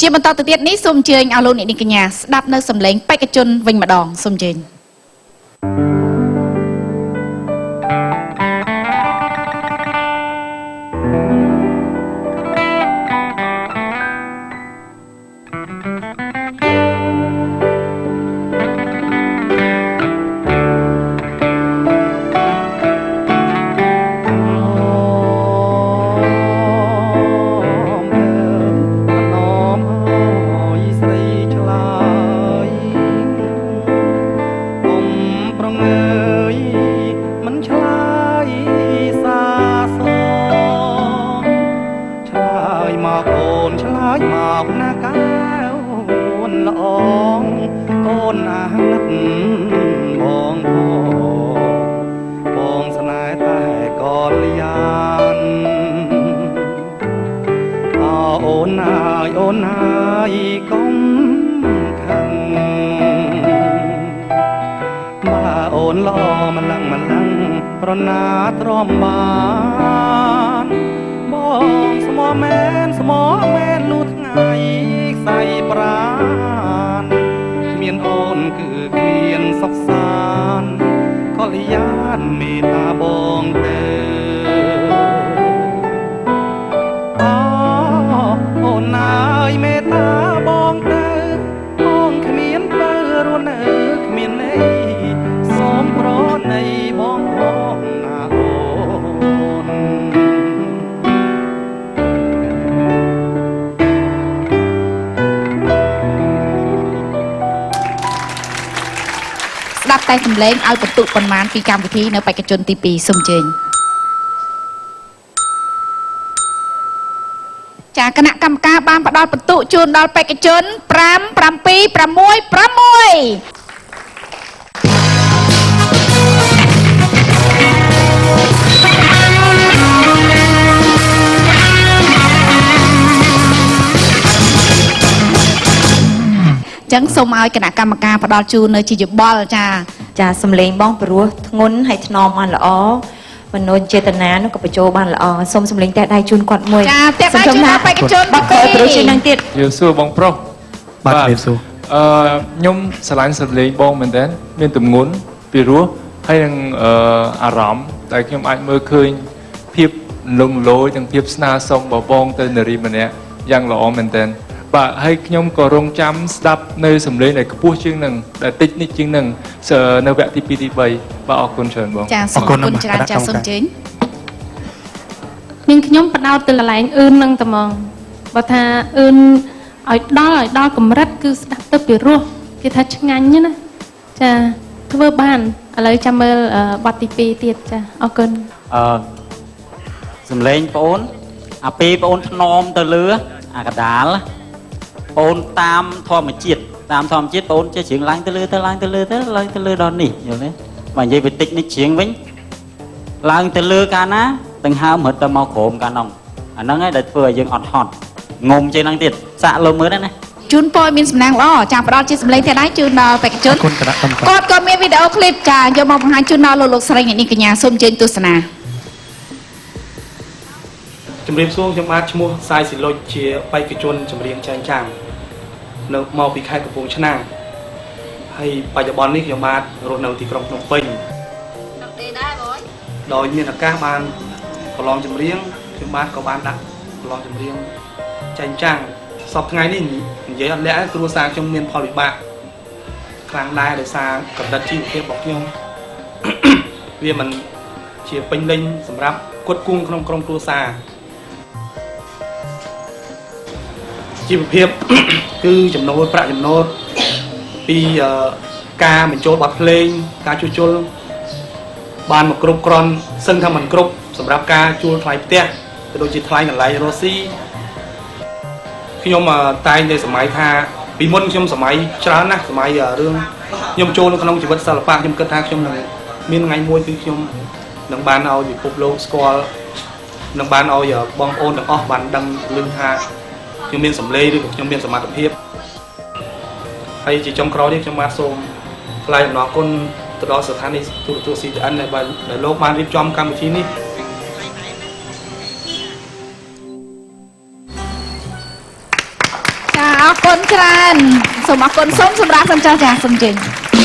ជាបន្តទៅទៀតនេះសូមអញ្ជើញឲ្យលោកអ្នកនាងកញ្ញាស្ដាប់នៅសម្លេងបេក្ខជនវិញម្ដងសូមអញ្ជើញតែសម្លេងឲ្យបន្ទុកប៉ុន្មានពីកម្មវិធីនៅបេក្ខជនទី2សូមអញ្ជើញចាគណៈកម្មការបានផ្ដល់បន្ទុកជូនដល់បេក្ខជន5 7 6 6ចឹងសូមឲ្យគណៈកម្មការផ្ដល់ជូននៅជាយោបល់ចាចាសំលេងបងព្រោះធ្ងន់ហើយថ្នមបានល្អមនោចេតនានោះក៏បញ្ចូលបានល្អសូមសំលេងតែដៃជូនគាត់មួយចាតែដៃជូនដល់បេក្ខជនបាត់ក្រោយព្រោះជាងនឹងទៀតយើងសួរបងប្រុសបាទជំរាបសួរខ្ញុំស្រឡាញ់សំលេងបងមែនតើមានទម្ងន់ពីរោះហើយនឹងអារម្មណ៍ដែលខ្ញុំអាចមើលឃើញភាពលងលោយនិងភាពស្នើសុំរបស់បងទៅនារីម្នាក់យ៉ាងល្អមែនតើបាទហើយខ្ញុំក៏រងចាំស្ដាប់នៅសម្លេងដែលខ្ពស់ជាងនឹងដែលតិចនិចជាងនឹងនៅវគ្គទី2ទី3បាទអរគុណច្រើនបងចាសូមអរគុណច្រើនចាសូមអញ្ជើញនាងខ្ញុំបដោតទៅកន្លែងអឿននឹងត្មងបើថាអឿនឲ្យដល់កម្រិតគឺស្ដាប់ទៅពីរោះគេថាឆ្ងាញ់ណាចាធ្វើបានឥឡូវចាំមើលបទទី2ទៀតចាអរគុណសម្លេងបងអូនអាពេលបងអូនថ្នមទៅលើអាកដាលបងតាមធម្មជាតិបងចេះច្រៀងឡើងទៅលើទៅឡើងទៅលើទៅឡើងទៅលើដល់នេះយល់ទេបើនិយាយពីតិចនេះច្រៀងវិញឡើងទៅលើកាលណាដង្ហើមរត់ទៅមកក្រោមកាលនោះអាហ្នឹងឯងដែលធ្វើឲ្យយើងអត់ហត់ងុំជាងហ្នឹងទៀតសាក់លើមើលណាជូនពរមានសំណាងល្អចាផ្ដល់ជាសម្លេងទេដែរជូនដល់បេក្ខជនគាត់ក៏មានវីដេអូឃ្លីបចាយកមកបង្ហាញជូនដល់លោកស្រីអ្នកនាងកញ្ញាសូមអញ្ជើញទស្សនាជំរាបសួរខ្ញុំបាទឈ្មោះសាយស៊ីលុចជាបេក្ខជនចម្រៀងចែងចាំងនៅមកពីខេត្តកំពង់ឆ្នាំងហើយបច្ចុប្បន្ននេះខ្ញុំបាទរស់នៅទីក្រុងភ្នំពេញដោយមានឱកាសបានប្រឡងចម្រៀងខ្ញុំបាទក៏បានដាក់ប្រឡងចម្រៀងចែងចាំងសប្តាហ៍ថ្ងៃនេះនិយាយអត់លាក់គ្រួសារខ្ញុំមានផលវិបាកខ្លាំងដែរដោយសារកម្រិតជីវភាពរបស់ខ្ញុំវាមិនជាពេញលេញសម្រាប់ផ្គត់ផ្គង់ក្នុងក្រុមគ្រួសារជីវភាពគឺចំណូលប្រាក់ចំណូលពីការបញ្ចូលបទភ្លេងការជួសជុលបានមកគ្រប់គ្រាន់សឹងថាមិនគ្រប់សម្រាប់ការជួលថ្លៃផ្ទះក៏ដូចជាថ្លៃកន្លែងរស់ស៊ីខ្ញុំតែងតែសម័យថាពីមុនខ្ញុំសម័យច្រើនណាស់សម័យរឿងខ្ញុំចូលនៅក្នុងជីវិតសិល្បៈខ្ញុំគិតថាខ្ញុំនឹងមានថ្ងៃមួយគឺខ្ញុំនឹងបានឲ្យពិភពលោកស្គាល់នឹងបានឲ្យបងប្អូនទាំងអស់បានដឹងឮថាខ្ញុំមានសម្លេងឬក៏ខ្ញុំមានសមត្ថភាពហើយជាចុងក្រោយនេះខ្ញុំបាទសូមថ្លែងអំណរគុណទៅដល់ស្ថានីយ៍ទូរទស្សន៍ CTN ដែលលោកបានរៀបចំកម្មវិធីនេះចា អរគុណច្រើនសូមអរគុណសូមសម្រាប់សិនចាស់ចាសូមជើញ។